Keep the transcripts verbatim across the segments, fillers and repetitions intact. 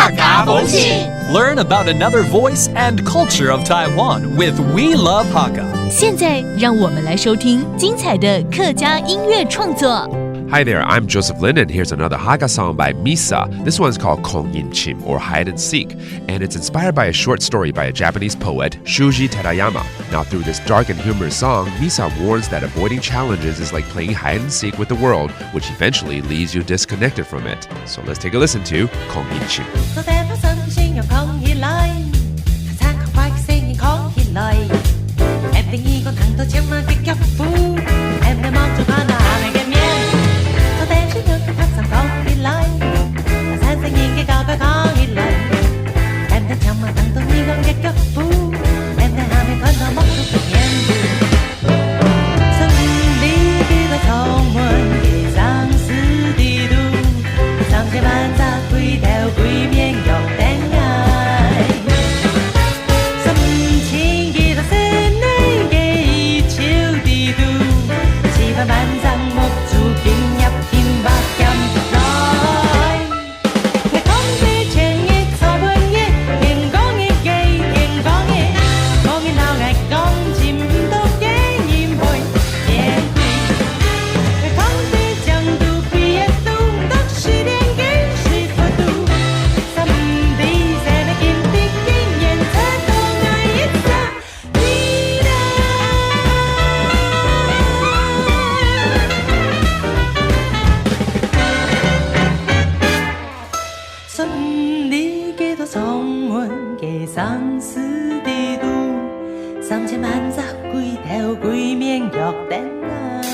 客家風情。Learn about another voice and culture of Taiwan with We Love Hakka. 现在，让我们来收听精彩的客家音乐创作。 Hi there, I'm Joseph Lin, and here's another Hakka song by Misa. This one's called Kong Yin Chim, or Hide and Seek, and it's inspired by a short story by a Japanese poet, Shuji Terayama. Now, through this dark and humorous song, Misa warns that avoiding challenges is like playing hide and seek with the world, which eventually leaves you disconnected from it. So let's take a listen to Kong Yin Chim. 到底發生什麼？囥起來，看看快个聲音囥起來。M定義講行到前面个腳步，M的望住看到下面个面。到底是有个拍掌囥起來，看看聲音个高高囥起來。M的前面行到你講个腳步，M的下面看到望住个面部。 三里幾多長門，幾生死地圖，三千萬隻鬼頭鬼面腳頂𠊎。三千幾多細人个一手地圖，四萬萬隻目珠金入金目兼來。 𠊎講得前日昨晡日，天光日个天光日，無人摎𠊎講，尋毋到个人陪變鬼。𠊎講得正肚皮个肚，獨水蓮根水佛肚，三地細个金的經驗，才到𠊎一隻。 三里幾多長門，幾生死地圖，三千萬隻鬼頭鬼面腳頂𠊎。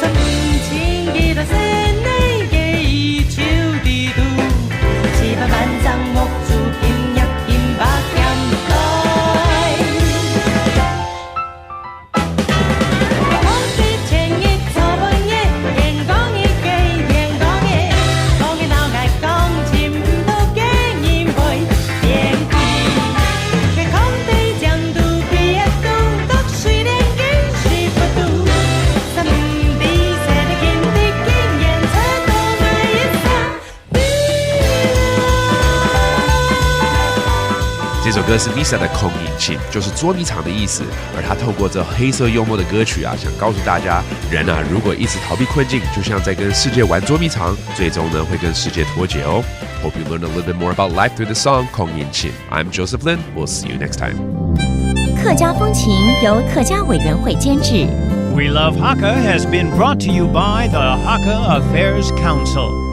三千幾多細人个一手地圖，四萬萬隻目珠金入金目兼來。 这首歌是 Misa 的孔影琴，就是捉迷藏的意思。而他透过这黑色幽默的歌曲啊，想告诉大家，人啊，如果一直逃避困境，就像在跟世界玩捉迷藏，最终呢会跟世界脱节哦。Hope you learn a little bit more about life through the song 孔影琴。I'm Joseph Lin. We'll see you next time. 客家风情由客家委员会监制。 We Love Hakka has been brought to you by the Hakka Affairs Council.